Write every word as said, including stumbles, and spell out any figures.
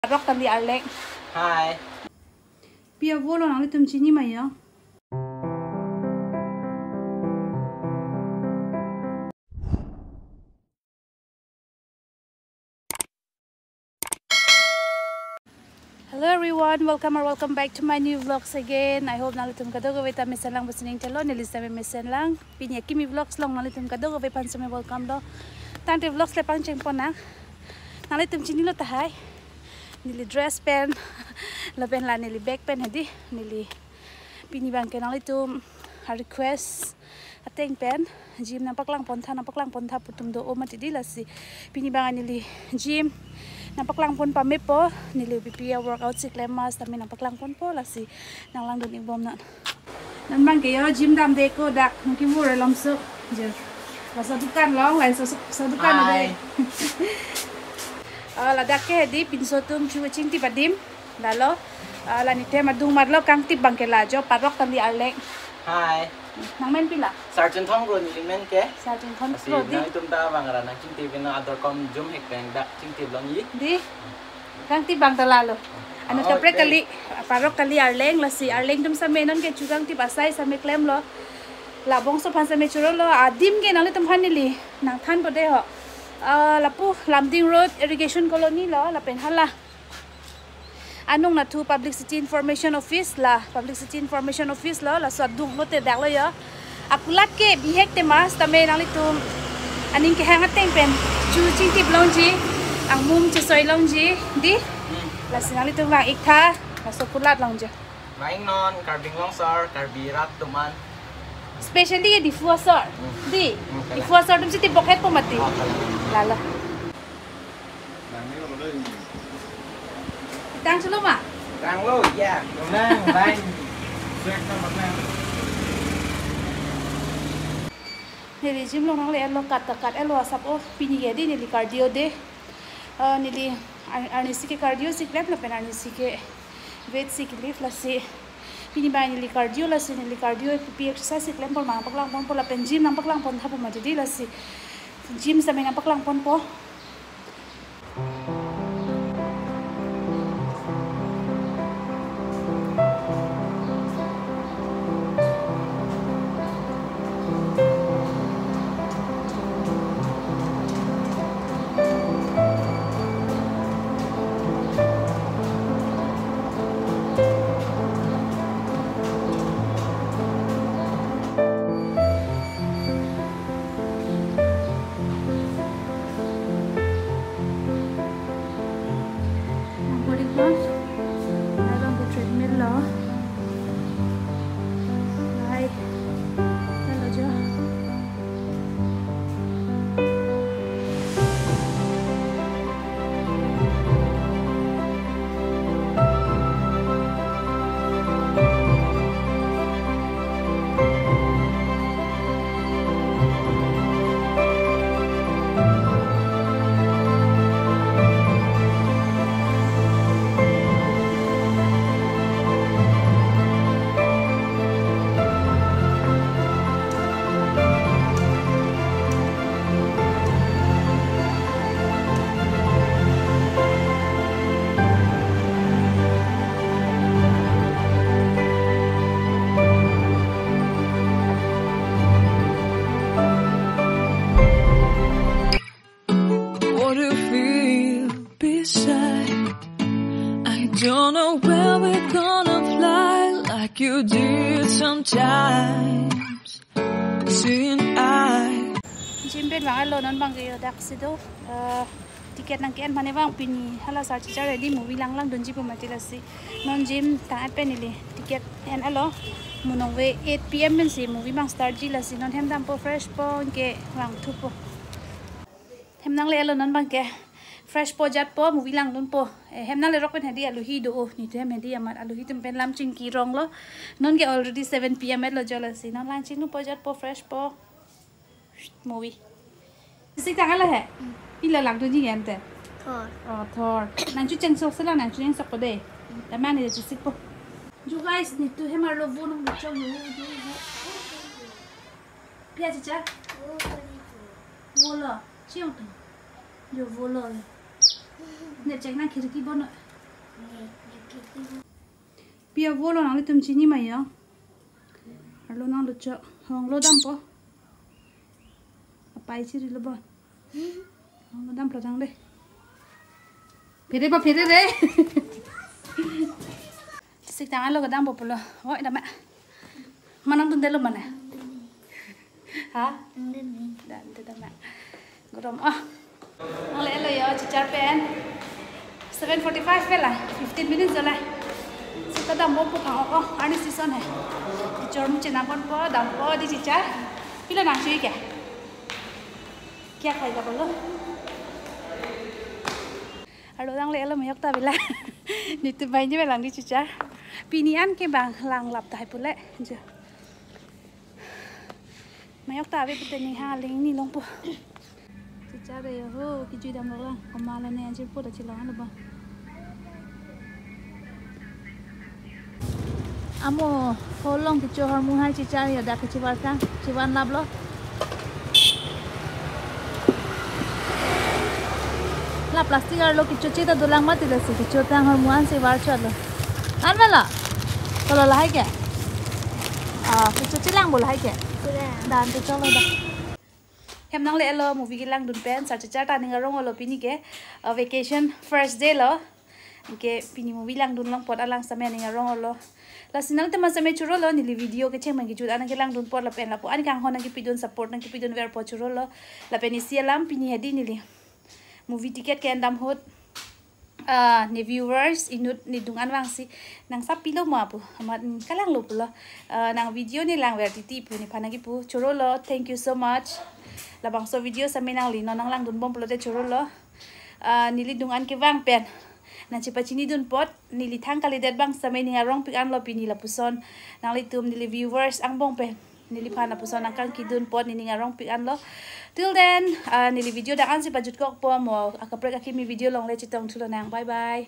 Parok kali arleng. Hi. Pi avo lo nanglitum chini ma ya? Hello everyone, welcome or welcome back to my new vlogs again. I hope nanglitum kadokave ta mesen lang pusi ning chalo, neli sitame mesen lang. Pini akimi vlogs along nanglitum kadokave aphan sitame welcome do. Tangte vlogs le pangcheng pon nang. Nanglitum chinilo tahai. Neli dress pen, lapen la neli bag pen hedi, neli pini abangke nanglitum a-request ateng pen gym nangpaklang pontha, nangpaklang pontha pu atum do-o mati di, lasi pini abang neli gym nangpaklang pon pamepo, neli P P a-workout si klem ma sitame nangpaklang ponpo, lasi nanglangdun-ik bom non. Non abangke yo gym damde ako dak nangkevur alomso. Jo. Laso adukan along, laso, laso adukan ave. Hi. Ah, ladak ke hedi pinso atum chu chingtip adim. Lalo, ah, la nithem adung marlo kangtip abangke la jo, Parok kali arleng. Hi. Nangmen pi la? Sergeant Thongkro neli men ke. Sergeant Thongkro di. Lasi nanglitum ta abang ra nangchingtip non, ador kom jum hek pen dak chingtip longji. Di. Kangtip abang ta lalo. Anut, oh, kaprek, okay, kali, Parok kali arleng, lasi arleng atum sitame non ke chu kangtip asai sitame klemlo. Labangso aphan sitame chorolo, adim ke nanglitum aphan neli nangthanpo de ho. Ah, lapu Lumding Road Irrigation Colony lo, lapen hala Anung Nathu Publicity Information Office, la Publicity Information Office lo, laso adung lote dak lo yo. Akulat ke bihek tema sitame nanglitum aning kehang ateng pen chu chingtip longji, angmum chesoi longji di. Hmm. Lasi nanglitum vang-ik tha, laso akulat along jo. Vang-ik non, Karbi Anglong asor, Karbi rat atum an. Especially Diphu asor. Hmm. Di, hmm, kalang. Diphu asor atum si tipok hetpo mati. Oh, kalang. Lalo. Tang chelo ma? Tanglo, ya. Nang, nang. Neli gym along nangle-etlo, kat ta kat-etlo asap o, pini ke di neli cardio day. Eh, neli ar-, arnisi ke cardio si klem lapen arnisi ke weight si kilift, lasi pini abang neli cardio, lasi neli cardio P P exercise si klem pon ma nangpaklang ponpo lapen gym nangpaklang pontha pu mati di, lasi gym sitame nangpaklang ponpo. Ang body ko, labang ko treadmill lo. Bye. Hello, Jo. What do you feel beside? I don't know where we're gonna fly like you did sometimes. Seeing eye. Gym pen vang-etlo, non abangke yo dak si do. Eh, ticket nangke-en mane vang pini hala sar chichar ready movie langlangdunji pu mati, lasi non gym tang-et pen neli ticket en-etlo. Mo ningve eight P M pensi movie abang start ji, lasi non hem dampo, fresh po, anke vangthupo. Hem nangle-etlo non abangke. Fresh po, jatpo, movie langdunpo. Eh, hem nanglerok pen hedi aluhi do-o. Nitu hem hedi amat aluhi atum pen lam chingki ronglo. Non ke already seven P M-etlo Jo, lasi non lang chingnupo, jatpo, fresh po. Movie. Chesik tang-etlo he. Pilo langdunji ante? Thor. Oh, Thor. Nangchu chengsok sela, nangchu chengsokpo de. Tame neli chesikpo. Jo guys, nitu hem arlo vo nung chong yo. Pi a chicha? Vo lo. Chiong tu. Jo, vo lo. Ne chek nang khirki bono. Pi avo lo nanglitum chini ma ya? Arlo nangluchok. Hong lo dampo. Apai chiri lo bon. Hong lo dampo tang de. Phere ba phere re. Sik tang alo kedampo pulo. Oi, dam ma. Manang tun delo mana? Ha? Dam, dam, dam. Gorom ah. Nangle-lo yo, chichar pen. Seven forty-five pe la, fifteen minutes dola. Sita dampo pu thang, oh, arni season hai. Chichar mu chenam ponpo, dampo di chichar. Pilo nangchui kya? Kya khayega bolo? Arlo nangle-lo mayok ta bila. Nitu bai ni belang di chichar. Pini an ke bang langlap tahai pule. Jo. Mayok ta ave pute ni ha ling ni longpo. Chichar re ho, kijui damlo lang. Komat lo ne anjir po ta chilong alo ba. Amo, holong kecho ahormu hai chichar ya dak kechivar tang, chivan laplo. La plastic arlo kechoche ta dolang mati lasi kecho tang ahormu ansi varchotlo. An mela? Kolo lahai ke? Ah, kechoche langpo lahai ke? Dolang. Dan to cholo da. Hem nangle-lo movie kelangdun pen, sar chichar ta ning arong olo pini ke, ah, vacation first day lo. Anke pini movie langdun long apot alang same ning arong olo. Lasi nangtum same chorolo, neli video kecheng mang kejut an kelangdun apot lapen lapu an kanghon nangkepidun support nangkepidun verpo chorolo. Lapen isi alam pini hedi neli movie ticket ke-en dam ahut. Ah, ne viewers inut ne dung an vangsi nang sap pilo ma pu. Amat, mm, kalanglo pulo. Ah, nang video ne langver titi pu nephan nangkipu. Chorolo, thank you so much. Labangso video same nangli non nanglangdun bom pulote chorolo. Ah, neli dung an kevang pen nangchepachinidun apot, neli thang kalidet bang same ning arongpik anlo pini lapuson. Nanglitum neli viewers angbong pen neliphan lapuson nangkangkidun apot nening arongpik anlo. Till then, ah, neli video dak ansi pajutkokpo, mo akaprek akimi video along le chetong thulo nang. Bye bye.